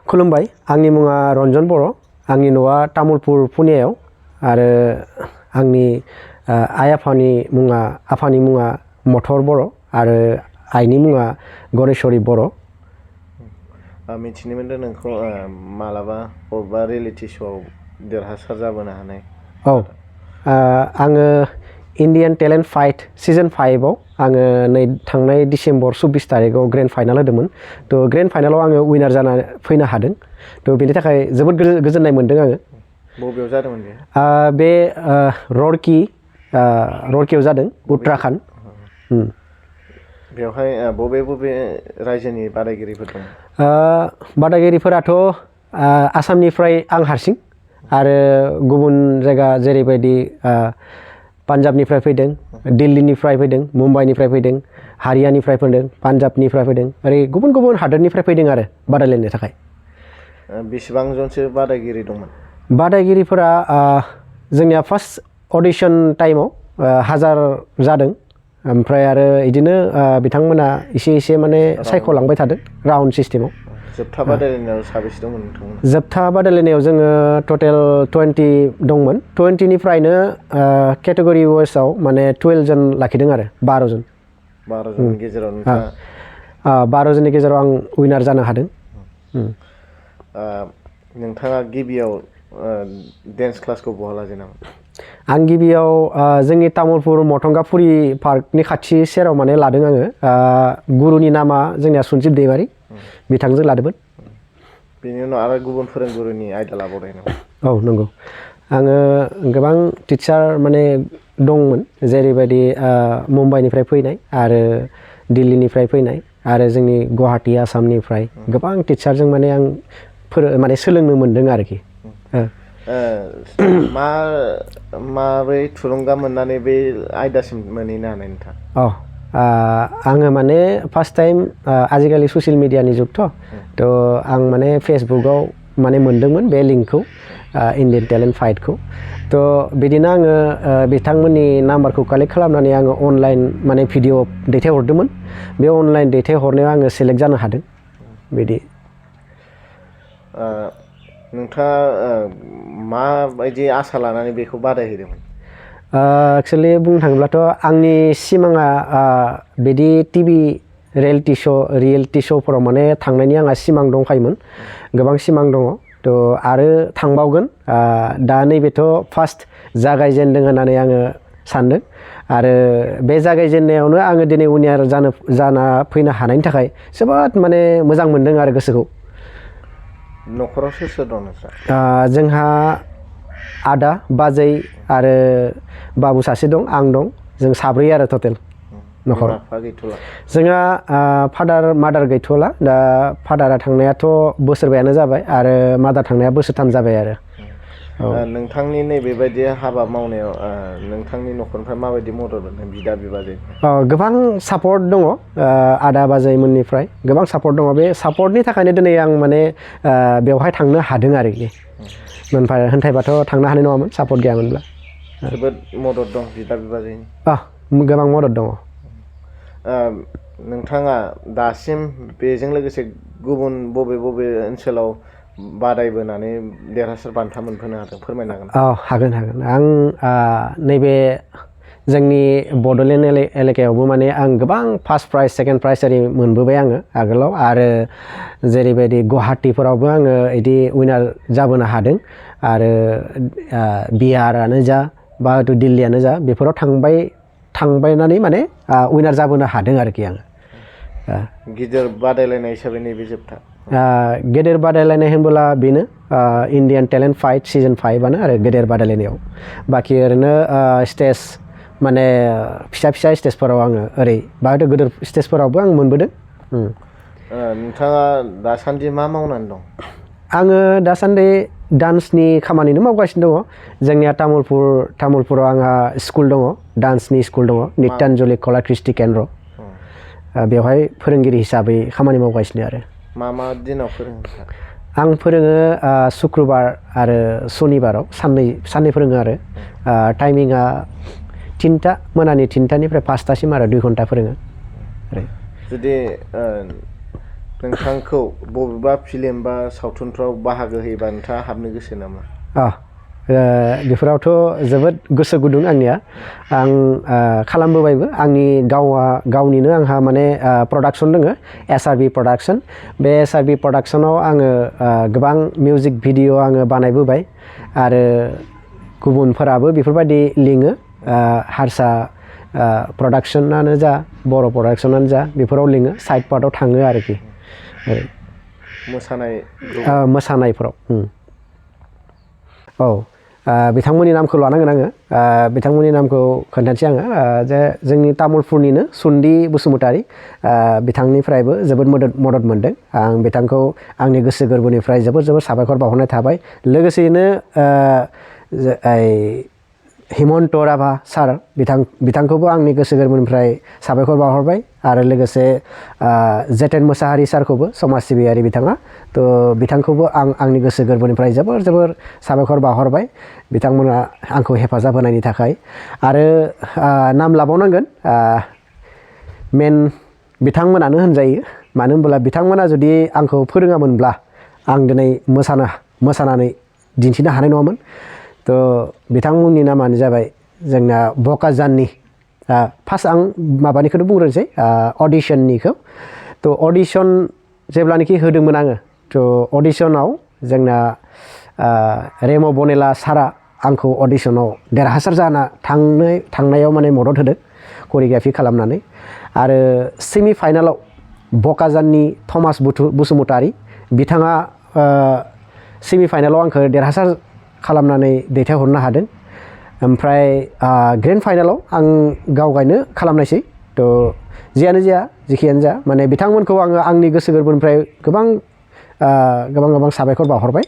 खुलुमबाय आंनि मुङा रन्जन बर' आंनि न'आ तामुलपुर पुनेयाव आरो आंनि आइ आफानि मुङा मथर बर' आरो आइनि मुङा गणेशवरी बर' मिथिनो मोनदों नोंखौ मालाबा बबेबा रियेलिटि श'आव देरहासार जाबोनो हानाय औ आङो इन्डियान टेलेन्ट फाइट सिजन 5 आव आङो नै थांनाय डिसेम्बर 24 तारिखआव ग्रेन्ड फाइनाल होदोंमोन थ' ग्रेन्ड फाइनालाव आङो उइनार जाना फैनो हादों थ' बेनि थाखाय जोबोद गोजोननाय मोन्दों आङो बबेयाव जादोंमोन बे रड़कियाव जादों उत्तराखन्ड बेवहाय बबे रायजोनि बादायगिरिफोर दं बादायगिरिफोराथ' आसामनिफ्राय आं हारसिं आरो गुबुन जायगा जेरैबायदि पान्जाबनिफ्राय फैदों दिल्लीनिफ्राय फैदों मुम्बाइनिफ्राय फैदों हारियानिफ्राय फैदों पान्जाबनिफ्राय फैदों ओरै गुबुन गुबुन हादोरनिफ्राय फैदों आरो बादायलायनो थाखाय बेसेबां जनसो बादायगिरि दंमोन बादायगिरिफोरा जोंनिया फार्स्ट अडिशन टाइमाव 1000 जादों ओमफ्राय आरो बिदिनो बिथांमोना एसे माने सायख'लांबाय थादों राउन्ड सिस्टेमाव जोबथा बादायलायनायाव साबेसे दंमोन नोंथांमोन जोबथा बादायलायनायाव जोङो टटेल 20 दंमोन 20निफ्रायनो केटेगरि वाइसआव माने 12 जन लाखिदों आरो 12 जन 12 जननि गेजेराव नोंथाङा 12 जननि गेजेराव आं उइनार जानो हादों नोंथाङा गिबियाव डेन्स क्लासखौ बहा लाजेनामोन आं गिबियाव जोंनि तामुलपुर मथंगाफुरि पार्कनि खाथि सेराव माने लादों आङो गुरुनि नामा जोंनिया सन्जिब दैमारि बिथांजों लादोंमोन बेनि उनाव आरो गुबुन फोरोंगुरुनि आयदा लाबावदों नामा औ नंगौ आङो गोबां टिचार माने दंमोन जेरैबायदि मुम्बाइनिफ्राय फैनाय आरो दिल्लीनिफ्राय फैनाय आरो जोंनि गुवाहाटी आसामनिफ्राय गोबां टिचारजों माने आं माने सोलोंनो मोन्दों आरोखि माबोरै थुलुंगा मोननानै बे आयदासिम मोनहैनो हानाय नोंथाङा आङो माने फार्स्ट टाइम आजिखालि ससियेल मिडियानि जुगथ' आं माने फेसबुकआव माने मोन्दोंमोन बे लिंकखौ इन्डियान टेलेन्ट फाइटखौ थ' बिदिनो आङो बिथांमोननि नाम्बारखौ कालेक्ट खालामनानै आङो अनलाइन माने भिडिअ दैथायहरदोंमोन बे अनलाइन दैथायहरनायाव आङो सेलेक्ट जानो हादों बिदि नोंथाङा माबायदि आसा लानानै बेखौ बादायहैदोंमोन एक्सुवेलि बुंनो थाङोब्लाथ' आंनि सिमाङा बिदि टिभि रियेलिटि श'फोराव माने थांनायनि आंहा सिमां दंखायोमोन गोबां सिमां दङ थ' आरो थांबावगोन दा नैबेथ' फार्स्ट जागायजेनदों होननानै आङो सानदों आरो बे जागायजेननायावनो आङो दिनै उइनार जाना फैनो हानायनि थाखाय जोबोद माने मोजां मोनदों आरो गोसोखौ न'खराव सोर दं नोंस्रा जोंहा आदा बाजै आरो बाबु सासे दं आं दं जों साब्रै आरो टटेल न'खराव जोंहा फादार मादार गैथ'ला दा फादारा थांनायाथ' बोसोरबायानो जाबाय आरो मादार थांनाया बोसोरथाम जाबाय आरो नोंथांनि नैबेबायदि हाबा मावनायाव नोंथांनि न'खरनिफ्राय माबायदि मदद मोनदों बिदा बिबाजै गोबां सापर्ट दङ आदा बाजैमोननिफ्राय गोबां सापर्ट दङ बे सापर्टनि थाखायनो दिनै आं माने बेवहाय थांनो हादों आरोखि होनथायबाथ' थांनो हानाय नङामोन सापर्ट गैयामोनब्ला जोबोद मदद दं बिदा बिबाजैनि गोबां मदद दङ नोंथाङा दासिम बेजों लोगोसे गुबुन बबे ओनसोलाव बादायबोनानै देरहासार बान्था मोनहोनो हादों फोरमायनो हागोन हागोन आं नैबे जोंनि बड'लेण्ड एलेकायावबो माने आं गोबां फार्स्ट प्राइज सेकेन्ड प्राइज ओरै मोनबोबाय आङो आगोलाव आरो जेरैबायदि गुवाहाटीफोरावबो आङो बिदि उइनार जाबोनो हादों आरो बिहारानो जा बा हयथ' दिल्लीयानो जा बेफोराव थांबायनानै माने उइनार जाबोनो हादों आरोखि आङो गिदिर बादायलायनाय हिसाबै नैबे जोबथा गेदेर बादायलायनाय होनबोला बेनो इन्डियान टेलेन्ट फाइट सिजन 5आनो आरो गेदेर बादायलायनायाव बाखि ओरैनो स्टेज माने फिसा स्टेजफोराव आङो ओरै बा हयथ' गेदेर स्टेजफोरावबो आं मोनबोदों नोंथाङा दासान्दि मा मावनानै दं आङो दासान्दि डान्सनि खामानिनो मावगासिनो दङ जोंनिया तामुलपुराव आंहा स्कुल दङ डान्सनि स्कुल दङ नित्यान्जलि कला कृष्टि केन्द्र बेवहाय फोरोंगिरि हिसाबै खामानि मावगासिनो आरो मा दिनाव फोरोङो आं फोरोङो शुक्रबार आरो शनिबाराव साननै फोरोङो आरो टाइमिंआ 3टा मोनानि 3टानिफ्राय 5टासिम आरो 2 घन्टा फोरोङो जुदि नोंथांखौ बबेबा फिल्म बा सावथुनफ्राव बाहागो होयोबा नोंथाङा हाबनो गोसो नामा? बेफोरावथ' जोबोद गोसो गुदुं आंनिया आं खालामबोबायबो आंनि गावनिनो आंहा माने प्रडाक्सन दङ SRB प्रडाक्सन बे SRB प्रडाक्सनाव आङो गोबां मिउजिक भिडिअ आङो बानायबोबाय आरो गुबुनफोराबो बेफोरबायदि लिङो हारसा प्रडाक्सनानो जा बर' प्रडाक्सनानो जा बेफोराव लिङो साइड पार्टआव थाङो आरोखि मोसानायफोराव बिथांमोननि नामखौ लानांगोन आङो बिथांमोननि नामखौ खोन्थानोसै आङो जे जोंनि तामुलपुरनिनो सुन्दि बसुमतारी बिथांनिफ्रायबो जोबोद मदद मोनदों आं बिथांखौ आंनि गोसो गोरबोनिफ्राय जोबोद साबायखर बावहरनाय थाबाय लोगोसेयैनो हिमन्त राभा सार बिथांखौबो आंनि गोसो गोरबोनिफ्राय साबायखर बावहरबाय आरो लोगोसे जेतेन मोसाहारि सारखौबो समाज सिबियारि बिथाङा थ' बिथांखौबो आंनि गोसो गोरबोनिफ्राय जोबोर साबायखर बावहरबाय बिथांमोना आंखौ हेफाजाब होनायनि थाखाय आरो नाम लाबावनांगोन मेन बिथांमोनानो होनजायो मानो होनब्ला बिथांमोना जुदि आंखौ फोरोङामोनब्ला आं दिनै मोसानानै दिन्थिनो हानाय नङामोन थ' बिथांमोननि नामानो जाबाय जोंना बकाजाननि फार्स्ट आं माबानिखौनो बुंग्रोनोसै अडिशननिखौ थ' अडिशन जेब्लानाखि होदोंमोन आङो थ' अडिशनाव जोंना रेम' बनेला सारा आंखौ अडिशनाव देरहासार जाना थांनायाव माने मदद होदों करिय'ग्राफि खालामनानै आरो सेमि फाइनालाव बकाजाननि थमास बसुमतारी बिथाङा सेमि फाइनालाव आंखौ देरहासार खालामनानै दैथायहरनो हादों ओमफ्राय ग्रेन्ड फाइनालाव आं गावगायनो खालामनायसै थ' जियानो जाया जेखियानो जा माने बिथांमोनखौ आङो आंनि गोसो गोरबोनिफ्राय गोबां साबायखर बावहरबाय